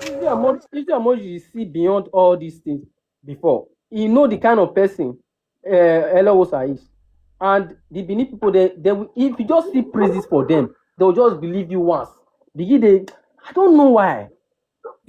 Is your moru is your moru you see beyond all these things before. You know the kind of person uh, Elowosa is. And the Benin people, they, they will, if you just see praises for them, they'll just believe you once. Begin they, I don't know why.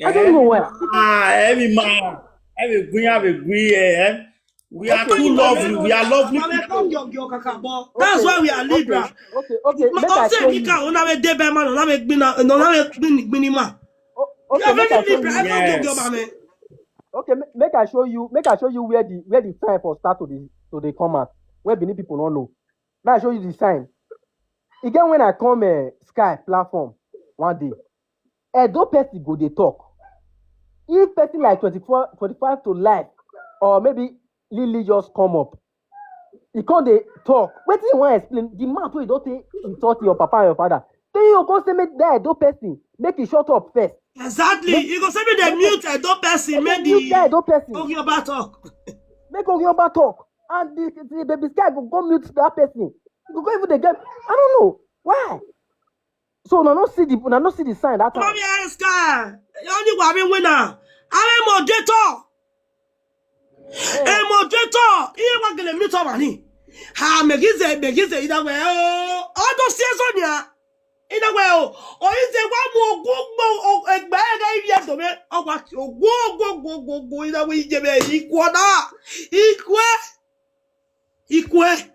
I don't know why. Ah, every man, every green, every green. Eh? We are too lovely. We are lovely Mama people. come yo yo kakabo. That's why we are Libra. Okay, okay. Make I Don't show say me you. Ka una we de be man, una we gbin na, una we gbin gbin ma. O- You Okay, are make very I show Libra. you. I don't Yes. joke about me. Okay, ma- make I show you. Make I show you where the where the sign for start to the to the come out. Where Benin people don't know. Now I show you the sign. Again, when I come uh, Sky platform one day, Edo person go dey talk. If person like twenty-four, twenty-five to life, or maybe Lily just come up, he come dey talk. Wetin he wan explain? The man wey don take insult your papa and your father. Then you go say make that Edo person make he shut up first. Exactly. You go say me the mute Edo person, Make make he mute that the Edo person. Ogioba talk. Make Ogioba talk. And the, the baby sky go go mute that person. You go go even dey get. I don't know why. So una no see the una no see the sign that time. Come here, Sky. Only wa be winner. I'm a moderator. A moderator. Iye wa gele mute over ni. Ha megize megize ida we o. Odo si ezo ni a. Ida we o. O ize wa mu ogun gbo egbe ega ibi edo me. O wa ti ogun ogun ogun ogun ogun ida we ije be ikwo na. Ikwe. Ikwe.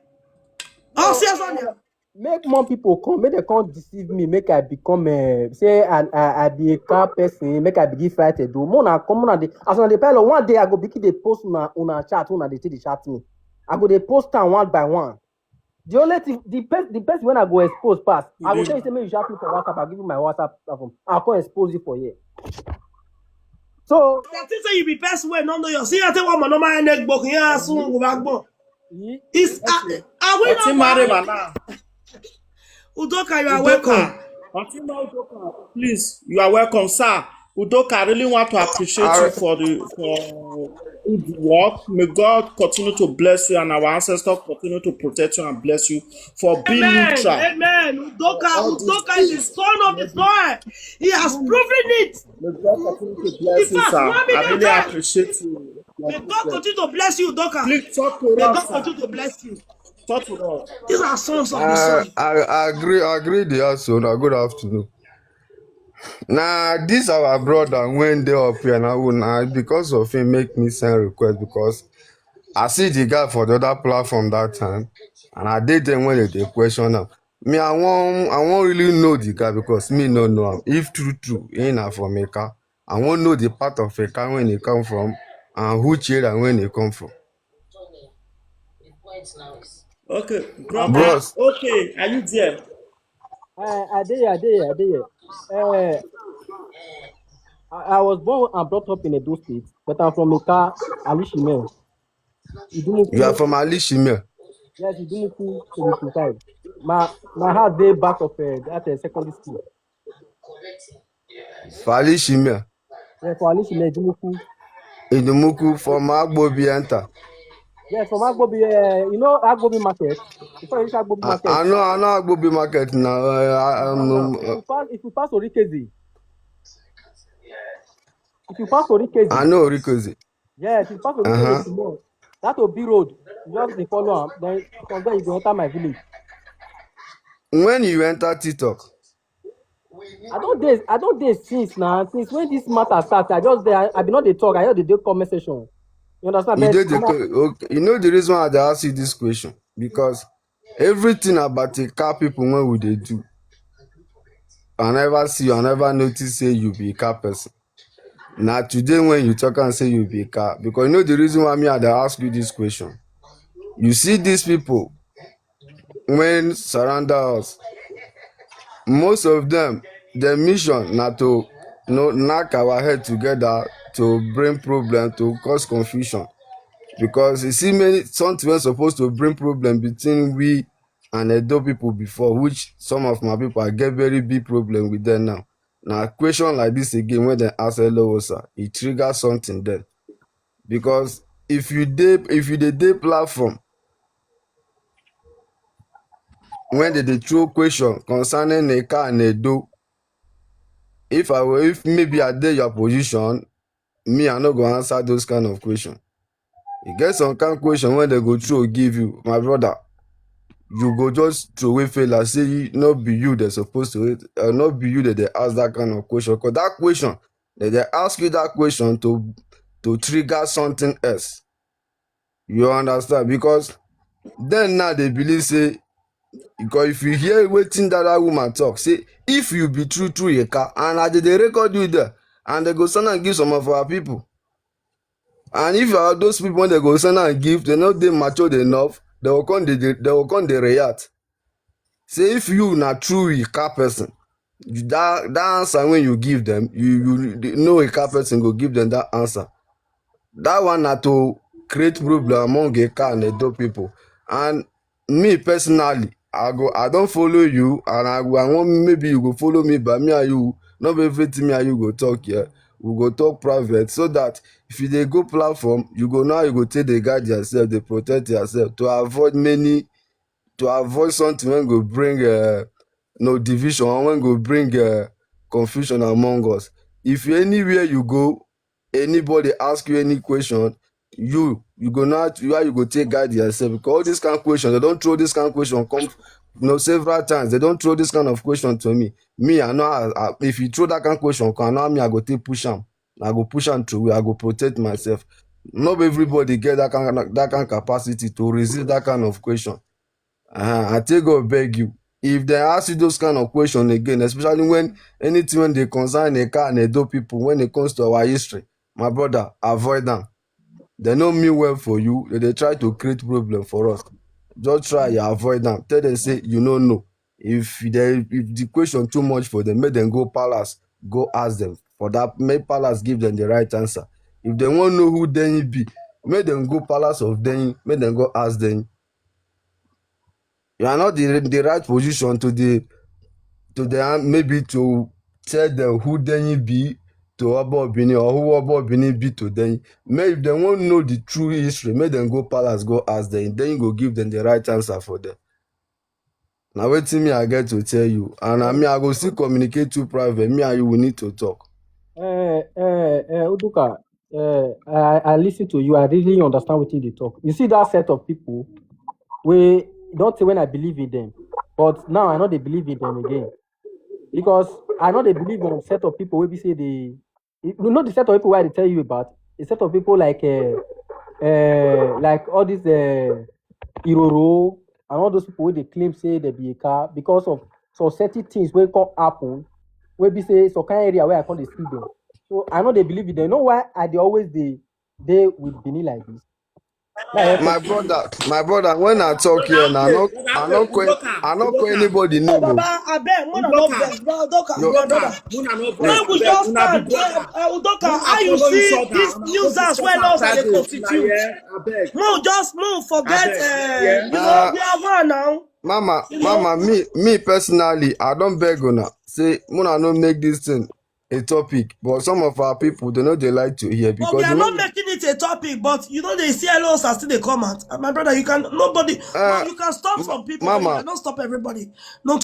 O si ezo ni a. Make more people come, make dem come deceive me, make I become uh, say I, I I be a car person, make I begin fight Edo. More na come, more na dey as una dey pile up, one day I go begin dey post una una chat, una dey take dey chat me. I go dey post am one by one. The only thing, the person, the person when I go expose pass, I go tell you say make you chat me for WhatsApp. I give you my WhatsApp platform. I come expose you for here. So That is say you be person wey no know your. See, I tell one man, no man neck book here soon go back book. he- Is are are we Oti not mare one? Mana. Udoka, you are welcome. Udoka. Oti Ma Udoka. Please, you are welcome, sir. Udoka, I really want to appreciate you for the for good work. May God continue to bless you and our ancestors continue to protect you and bless you for being Amen. neutral. Amen. Udoka, All these Udoka is the things. son of the soil. He has proven it. May God continue to In bless you, fact, sir. one I million really times. appreciate you. May God continue to bless you, Udoka. Please talk to May us, God sir. continue to bless you. Talk to us. These are sons of the I, soil. I, I agree, I agree the answer. Now, good afternoon. Now, this our brother when they up here now, now because of him make me send request because I see the guy for the other platform that time, and I did them when they question him. Me, I want, I want really know the guy because me no know him. If true, true, he na from Eka. I want know the part of Eka when he come from and which area when he come from. Okay, brother. Bros, Okay, are you there? Uh, I dey here, I dey here, I dey here. Uh, I, I was born and brought up in Edo State, but I'm from Eka, Alishime. you are Idumuku, from Alishime. Yes, Idumuku, to be precise. My, my house dey back of uh, that uh, secondary school. For Alishime. Yeah, for Alishime, Idumuku. Idumuku from Agbobi enter. Yes, from Agbobi, uh, you know Agbobi market? Before you reach Agbobi I, market, I know, I know Agbobi market now. Uh, I, um, now, if uh, you pass, if you pass Orikezi, if you pass Orikezi, I know Orikozi. Yes, if you pass Orikezi Uh-huh. Small, that will be road. You just dey follow am. Then from there you go enter my village. When you enter TikTok, I don't dey, I don't dey since now. Since when this matter start, I just dey, I, I be not dey talk. I just dey do comment section. You understand? you But did the, I'm not, co- okay, you know the reason why I dey ask you this question because everything about the car people when we dey do, I never see you, I never notice say you be a car person. Now today when you talk and say you be a car, because you know the reason why me I dey ask you this question. You see these people when surround us, most of them, their mission na to, you know, knock our head together to bring problem, to cause confusion. Because you see many something wey supposed to bring problem between we and Edo people before, which some of my people I get very big problem with them now. Now question like this again when they ask Elowosa, it triggers something then. Because if you dey, if you dey dey platform when they dey throw question concerning Eka and Edo, if I were, if maybe I dey your position, me I no go answer those kind of question. You get some kind question when they go throw give you, my brother, you go just throw away failure. Say you, no be you they supposed to, uh, no be you that they ask that kind of question. Cause that question, they, they ask you that question to to trigger something else. You understand? Because then now they believe say, because if you hear wetin that, that woman talk, say if you be true true Eka, and I dey record you there, and they go send and give some of our people. And if you are those people when they go send and give, they not dey matured enough, they will come dey, they will come dey react. Say if you na true Eka person, you, that, that answer when you give them, you, you, they know Eka person go give them that answer. That one na to create problem among Eka and Edo people. And me personally, I go, I don't follow you, and I go, I want maybe you go follow me, but me and you, not be everything me and you go talk here. We go talk private so that if you dey go platform, you go now, you go take the guide yourself, they protect yourself to avoid many, to avoid something when go bring uh, no division, or when go bring uh, confusion among us. If you anywhere you go, anybody ask you any question, you you go now, you how you go take guide yourself, because all this kind of question, they don't throw this kind of question come, you know, several times. They don't throw this kind of question to me. Me, I know I, I, if you throw that kind of question come, now me I go take push am. I go push am through. I go protect myself. Not everybody get that kind of, that kind of capacity to resist that kind of question. Uh, I take God beg you. If they ask you those kind of questions again, especially when anything when they concern Eka and Edo people, when it comes to our history, my brother, avoid them. They know me well for you. They, they try to create problem for us. Just try you avoid them. Tell them say you no know. If they, if the question too much for them, make them go palace, go ask them for that. Make palace give them the right answer. If they want know who Denny be, make them go palace of Denny, make them go ask Denny. You are not the, the right position to the, to the, maybe to tell them who Denny be, to Oba of Benin or who Oba of Benin be to them. May if they won't know the true history, may them go palace, go ask them. Then you go give them the right answer for them. Now waiting me, I get to tell you. And I mean, I go still communicate to private. Me and you, we need to talk. Uh, uh, uh, Uduka, uh, I, I listen to you. I really understand what they talk. You see that set of people, we don't say when I believe in them, but now I know they believe in them again. Because I know they believe in set of people where we say they, you know the set of people where they tell you about? A set of people like, uh, uh, like all these uh, Iroro and all those people where they claim say they be a car because of some certain things where come happen, where we say some kind area where I call the see them. So I know they believe in them. You know why I they always they they with Benin like this? My brother, my brother, when I talk here, I not, I not quite, I not quite anybody name. Oh, Baba, I beg, Mona no vex, brother. No, brother. When we just start, uh, Udoka, how you see this nuisance when us are the constitute? Mo just mo forget, uh, you know, we are one now. Mama, Mama, me, me personally, I don't beg una. Say, Mona no make this thing a topic, but some of our people they know they like to hear because but we are not making it a topic. But you know, they see us as still they come out. And my brother, you can nobody. Uh, you can stop some people. Mama, you cannot stop everybody. No,